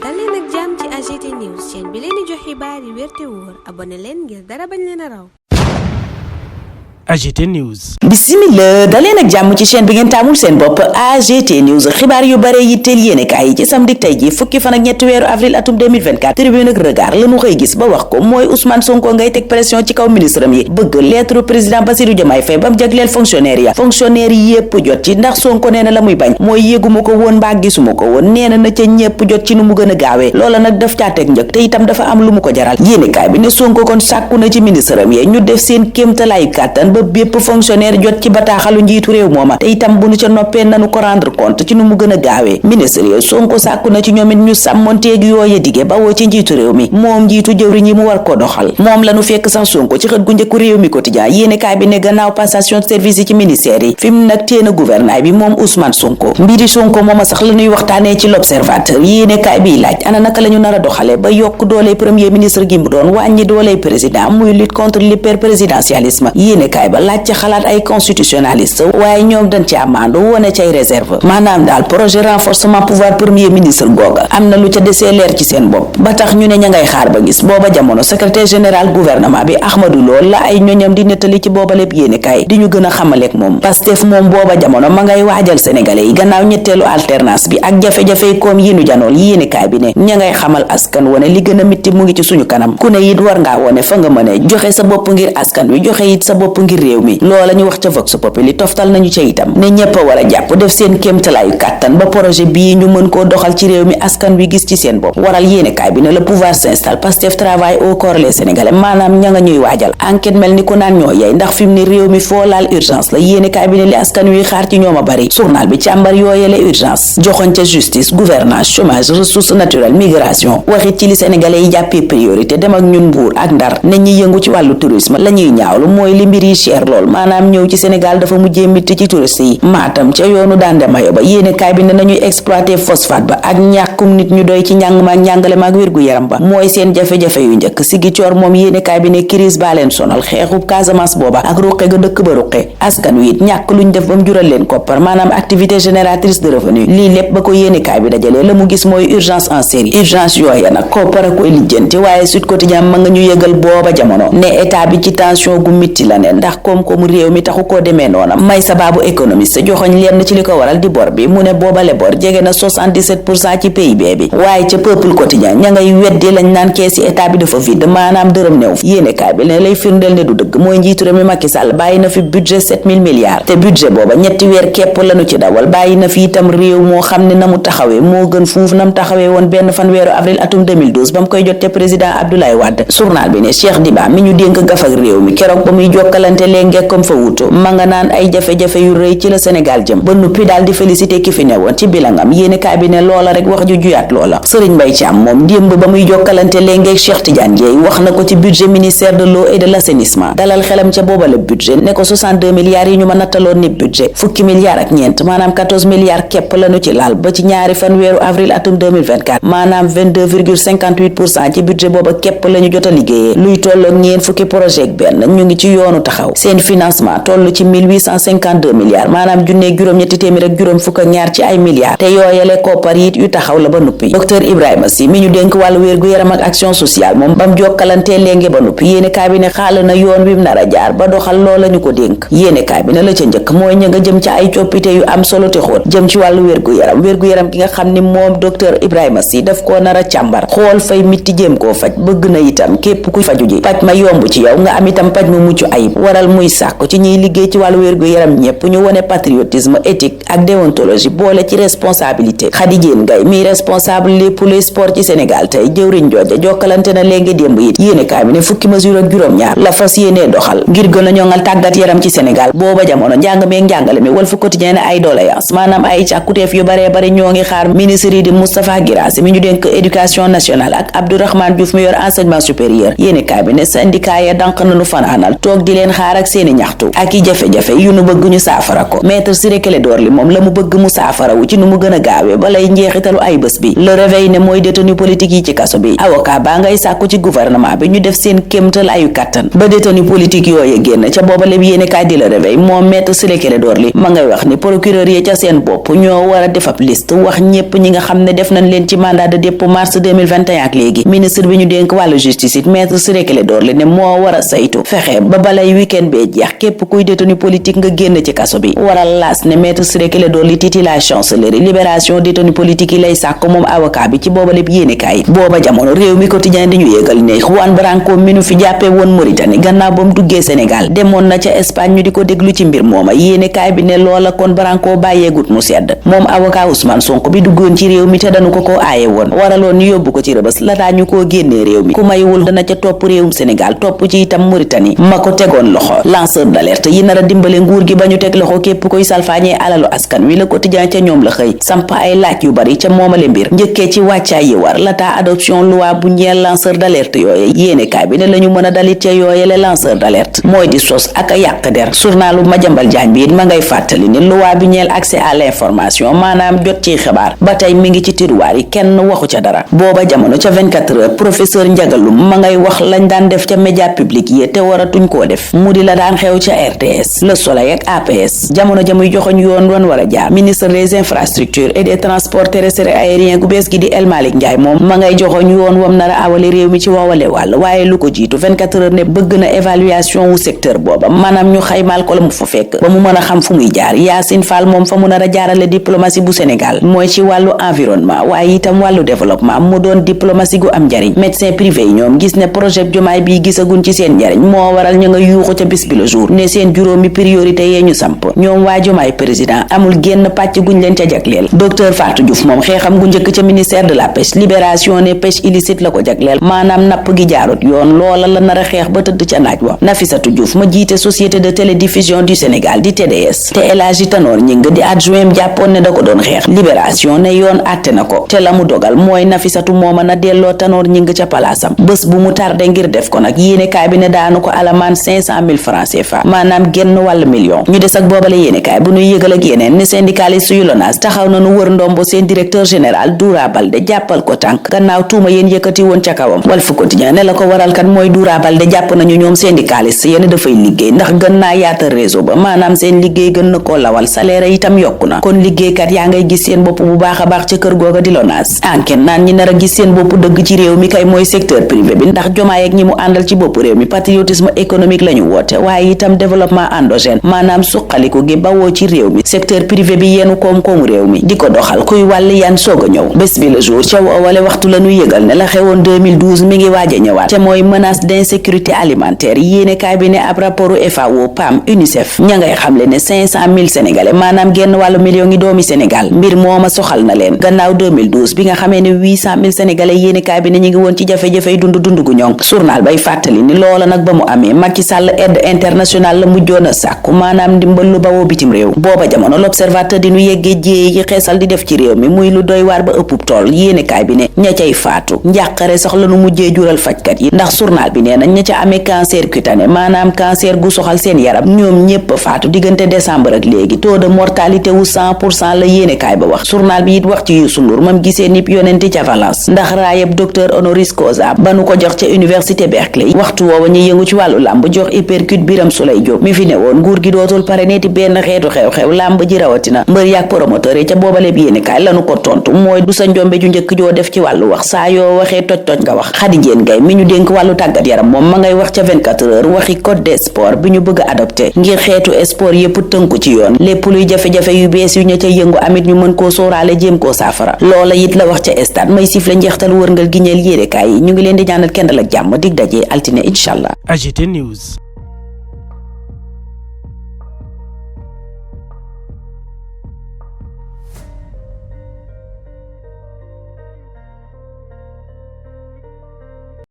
dal leen ak jàmm ci AGT News chaîne bi leen di jox xibaar yi wér te wóor abonné leen ngir dara bañ leen a raw. AGT News. Bismillah daleen ak jàmm ci chaîne bi ngeen taamul seen bopp AGT News xibaar yu bare yitteel yéenekaay yi ci samedi tey ji fukki fan ak ñetti weeru avril atum 2024 tribune ak regard lañu xëy gis ba wax ko mooy Ousmane Sonko ngay teg pression ci kaw ministre am yi bëgg lettre président Bassirou Diomaye Faye ba mu jagleel fonctionnaire yi yépp jot ci ndax Sonko nee na la muy bañ mooy yéguma ko woon mbaa gisuma ko woon nee na ca ñépp jot ci nu mu gën a gaawee loola nag daf caa teg njëkk te itam dafa am lu mu ko jaral yéenekaay bi ne Sonko kon sàkku na ci ministre am yi ñu def seen kéemtalaayu kàttan ba bépp fonctionnaire jot ci bataaxalu njiitu réew mooma te itam bu nu ca noppee nanu ko rendre compte ci nu mu gën a gaawee ministre yooyu Sonko sàkku na ci ñoom it ñu sàmmonteeg yooye dige bawoo ci njiitu réew mi moom njiitu jëwriñ yi mu war ko doxal moom lañu fekk sax Sonko ci xët gu njëkku réew mi quotidien yéenekaay bi ne gannaaw passation de service yi ci ministère yi fi mu nag téen a gouvernail bi moom Ousmane Sonko mbiri Sonko mooma sax la ñuy waxtaanee ci l'observateur yéenekaay bi laaj ana naka la ñu nar a doxale ba yokk dooley premier ministre gi mu doon wàññi dooley président muy lutte contre l'hyperprésidentialisme yéenekaay ba laaj ci xalaat ay constitutionnaliste waaye ñoom dañ ci amaandu wone cay réserve maanaam daal projet renforcement pouvoir premier ministre googa am na lu ca desee leer ci seen bopp ba tax ñu ne ña ngay xaar ba gis booba jamono secrétaire général gouvernement bi Ahmadou Lo la ay ñoñam di nettali ci booba lépp yéenekaay di ñu gën a xamaleek moom Pastef moom booba jamono ma ngay waajal sénégalais yi gannaaw ñetteelu alternance bi ak jafe-jafe koom yi nu janool yéenekaay bi ne ña ngay xamal askan wone li gën a mitti mu ngi ci suñu kanam ku ne it war ngaa wone fa nga mëne joxe sa bopp ngir askan wi joxe it sa bopp ngir réew mi loola ñu wax ca Vox Populi toftal nañu ca itam ne ñépp a war a jàpp def seen kéemtalaayu kàttan ba projet bii ñu mën koo doxal ci réew mi askan wi gis ci seen bopp waral yéenekaay bi ne le pouvoir s'installe Pastef travaille au corps les sénégalais maanaam ña nga ñuy waajal enquête mel ni ku naan ñoo yey ndax fi mu ne réew mi foo laal urgence la yéenekaay bi ne li askan wi xaar ci ñoom a bari journal bi càmbar yooyele urgence joxoñ ca justice gouvernance chômage ressources naturelles migration waxit ci li sénégalais yi jàppee priorité dem ak ñun Mbuur ak Ndar ne ñi yëngu ci wàllu tourisme la ñuy ñaawlu mooy li mbir yi cher lool maanaam ñëw ci Sénégal dafa mujjee mitti ci touriste yi Matam ca yoonu Dande Mayo ba yéenekaay bi ne nañuy exploiter phosphate ba ak ñàkkum nit ñu doy ci njàng ma ak njàngale ma ak wér-gu-yaram ba mooy seen jafe-jafe yu njëkk Ziguinchor moom yéenekaay bi ne crise baa leen sonal xeexub Casamance booba ak ruqe ga dëkk ba ruqe askan wi it ñàkk luñ def ba mu jural leen koppar maanaam activité génératrice de revenu lii lépp ba ko yéenekaay bi dajalee la mu gis mooy urgence en série urgence yooya nag koppar a koy lijjanti waaye Sud Quotidien ma nga ñu yëgal booba jamono ne état bi ci tension gu mitti la ne ndax koom-koomu réew mi taxu koo demee noona may sababu économiste joxoñ lenn ci li ko waral di bor bi mu ne boobale bor jege na 77% ci PIB bi waaye ca Peuple Quotidien ña ngay weddi lañ naan keesi état bi dafa vide maanaam dërëm neew yéenekaay bi ne lay firndeel ne du dëgg mooy njiitu réew mi Macky Sall bàyyi na fi budget 7000 milliards te budget booba ñetti weer képp lañu ci dawal bàyyi na fi itam réew moo xam ne na mu taxawee moo gën fuuf na mu taxawee woon benn fan weeru avril atum 2012 ba mu koy jot te président Abdoulaye Wade journal bi ne Cheikh Diba mi ñu dénk gaf ak réew mi keroog ba muy jokkalante léegi comme fa wutu ma nga naan ay jafe-jafe yu rëy ci la Sénégal jëm ba nuppi daal di félicité ki fi newoon ci bilangam yéenekaay bi ne loola rek wax ju juyaat loola Serigne Mbaye Thiam moom démb ba muy jokkalante léegi Cheikh Tidiane Dièye wax na ko ci budget ministère de l'eau et de l'assainissement dalal xelam ca boobale budget ne ko 62 milliards yi ñu ma nattaloon ni budget fukki milliards ak ñeent maanaam 14 milliards képp lañu ci laal ba ci ñaari fan weeru avril atum 2024 maanaam 22,58% ci budget booba képp lañu jot a liggéeyee luy tolloog ñeent fukki projet ak benn ñu ngi ci yoonu taxaw seen financement toll ci 1852 milliards maanaam junne juróom-ñetti téeméer ak juróom fukk ak ñaar ci ay milliards te yooyale koppar it yu taxaw la ba nuppi docteur Ibrahima Sy mi ñu dénk wàllu wér-gu-yaram ak action sociale moom bam jokkalantee léegi ba nuppi yéenekaay bi ne xaal na yoon wi mu nar a jaar ba doxal loola ñu ko dénk yéenekaay bi ne la ca njëkk mooy ña nga jëm ci ay coppite yu am solo te xóot jëm ci wàllu wér-gu-yaram gi nga xam ni moom docteur Ibrahima Sy daf koo nar a càmbar xool fay mitti jéem koo faj bëgg na itam képp ku faju ji paj ma yomb ci yow nga am itam paj mu mucc ayib waral muy sàkku ci ñiy liggéey ci wàllu wér-gu-yaram ñépp ñu wone patriotisme éthique ak déontologie boole ci responsabilité Khady Diène Gaye mi responsable lépp luy sport ci Sénégal tey jëwriñ jooja jokkalante na léegi démb it yéenekaay bi ne fukki mesure ak juróom-ñaar la fas yéenee doxal ngir gën a ñoŋal tàggat yaram ci Sénégal booba jamono njàng meeg njàngale mi Walf Quotidien ne ay doléance maanaam ay càkkuteef yu baree bari ñoo ngi xaar ministre yi di Moustapha Guirassy mi ñu dénk éducation nationale ak Abdourahmane Diouf mi yor enseignement supérieur yéenekaay bi ne syndicat ya dànk nañu fanaanal toog di leen xaar départ ak seeni ñaxtu ak i jafe-jafe yu nu bëgg ñu saafara ko. Maître Ciré Clédor Ly moom la mu bëgg mu saafara wu ci nu mu gën a gaawee balay njeexitalu ay bés bi. Le Réveil ne mooy détenu politique yi ci kaso bi. avocat baa ngay sàkku ci gouvernement bi ñu def seen kéemtal ayu kattan ba détenu politique yooye génn ca booba lépp yéene kaay di Le Réveil moom Maître Ciré Clédor Ly ma ngay wax ni procureur yi ca seen bopp ñoo war a def ab liste wax ñépp ñi nga xam ne def nañ leen ci mandat de dépôt mars 2021 ak léegi. ministre bi ñu dénk wàllu justice it Maître Ciré Clédor Ly ne moo war a saytu fexe ba balay week-end bee jeex képp kuy détenu politique nga génn ci kaso bi. waral laas ne Maître Ciré Clédor Ly titi la chancellerie libération détenu politique yi lay sàkk moom avocat bi ci booba lépp yéene kaay. booba jamono réew mi quotidien di ñu yégal ne Juan Branco mi nu fi jàppee woon Mauritanie gannaaw ba mu duggee Sénégal demoon na ca Espagne ñu di ko déglu ci mbir mooma yéene kaay bi ne loola kon Branco bàyyeegut mu sedd. moom avocat Ousmane Sonko bi duggoon ci réew mi te dañu ko aaye woon waraloon ñu yóbbu ko ci rëbës lataa ñu koo génnee réew mi ku maywul dana ca topp réewum Sénégal topp ci itam Mauritanie ma ko tegoon loxo. lanceur d'alerte yi nar a dimbale nguur gi ba ñu teg loxo képp koy salfaañee alalu askan wi Le Quotidien ca ñoom la xëy samp ay laaj yu bari ca moomale mbir njëkkee ci wàccaay yi war lataa adoption loi bu ñeel lanceur d'alerte yooye yéene kaay bi ne la ñu mën a dalit ca yooye le lanceur d'alerte mooy di sos ak a yàq der. journalu Madiambal Diagne bi it ma ngay fàttali ni loi bi ñeel accès à l'information maanaam jot ci xibaar ba tey mi ngi ci tiroir yi kenn waxu ca dara. booba jamono ca 24 heures professeur Ndiagalum ma ngay wax lañ daan def ca média public yi te waratuñ koo def mu di la daan xew ca RTS Le Soleil ak APS jamono ja muy joxoñ yoon doon war a jaar ministre des infrastructures et des transports terrestres et aériens gu bees gi di El Malick Ndiaye moom ma ngay joxoñ yoon wam nar a awale réew mi ci woowale wàll waaye lu ko jiitu 24 heures ne bëgg na évaluation wu secteur booba maanaam ñu xaymaal ko la mu fa fekk ba mu mën a xam fu muy jaar Yacine Fall moom fa mu nar a jaarale diplomatie bu Sénégal mooy ci wàllu environnement waaye itam wàllu développement mu doon diplomatie gu am njariñ médecin privé yi ñoom gis ne projet Diomaye bi gisaguñ ci seen njariñ moo waral ñu nga yuuxu ca bis bi le jour ne seen juróomi priorité yee ñu samp ñoom waa Diomaye président amul génn pàcc guñ leen ca jagleel. docteur Fatou Diouf moom xeexam gu njëkk ca ministère de la pêche libération ne pêche illicite la ko jagleel maanaam napp gi jaarut yoon loola la nar a xeex ba tëdd ca naaj wa. Nafissatou Diouf ma jiite société de télédiffusion du Sénégal di TDS te El Hadji Tanor Gningue di adjoint jàppoon ne da ko doon xeex libération ne yoon àtte na ko te la mu dogal mooy Nafissatou mooma na delloo Tanor Gningue ca palaasam bés bu mu tardé ngir def ko nag yéene kaay bi ne daanu ko alamaan 500,000 francs CFA maanaam genn wàll million. ñu des ak boobale yéene kaay bu ñuy yëgal ak yeneen ne syndicaliste yu LONASE taxaw na nu wër ndombo seen directeur général Doura Baldé jàppal ko tànk gannaaw tuuma yéen yëkkati woon ca kawam. Walf Quotidien ne la ko waral kan mooy Doura Baldé jàpp nañu ñoom syndicaliste yéen dafay liggéey ndax gën naa yaatal réseau ba maanaam seen liggéey gën na koo lawal salaire itam yokku na kon liggéeykat yaa ngay gis seen bopp bu baax a baax ca kër googa di LONASE enquête naan ñi nar a gis seen bopp dëgg ci réew mi kay mooy secteur privé bi ndax Diomaye ak ñi mu àndal ci bopp réew mi patriotisme économique la ñu woote waaye itam développement endogène maanaam suqaliku gi bawoo ci réew mi secteur privé bi yenu koom-koomu réew mi di ko doxal kuy wàll yan soog a ñëw bés bi le jour ca woowale waxtu la ñu yëgal ne la xewoon 2012 mi ngi waaj a ñëwaat te mooy menace d'insécurité alimentaire yéene kaay bi ne ab rapportu FAO PAM UNICEF ña ngay xamle ne 500,000 sénégalais maanaam genn wàllu million ngi doomi Sénégal mbir mooma soxal na leen gannaaw 2012 bi nga xamee ne 800,000 sénégalais yéene kaay bi ne ñi ngi woon ci jafe-jafey dund gu ñoŋ journal bay fàttali ni loola nag ba mu amee Macky Sall aide internationale la mujjoon a sàkku maanaam ndimbal lu bawoo bitim réew booba jamono l'observateur di nu yeggee jéye yi xeesal di def ci réew mi muy lu doy waar ba ëppub tool yéene kaay bi ne ña cay faatu njàqare sax la nu mujjee jural fajkat yi ndax journal bi nee na ña ca amee cancer cutané maanaam cancer gu soxal seen yaram ñoom ñépp faatu diggante décembre ak léegi taux de mortalité wu 100% la yéene kaay ba wax journal bi it wax ci Youssou Ndour mam gisee nip yonenti ca Valence ndax raayeb docteur honoris causa ba nu ko jox ca université Berkeley waxtu woowa ñuy yëngu ci wàllu làmb jox hypercute Biram Souleye Diop mi fi ne woon nguur gi dootul pare neeti benn xeetu xew-xew làmb ji rawatina mbër yaak promoteur yi ca boobale bi yéene kaay lanu ko tontu mooy du sa njombe ju njëkk joo def ci wàllu wax saa yoo waxee toj nga wax. Khady Diène Gaye mi ñu dénk wàllu tàggat yaram moom ma ngay wax ca 24 heures waxi code des sports bi ñu bëgg a adopté ngir xeetu sport yépp tënku ci yoon lépp luy jafe-jafe yu bees yu ña ca yëngu amit ñu mën koo sóoraale jéem koo saafara loola it la wax ca stade may sifle njeextal wërngal gi ñeel yéene kaay yi ñu ngi leen di ñaanal kendal ak jàmm dig daje altine incha allah. AGT News.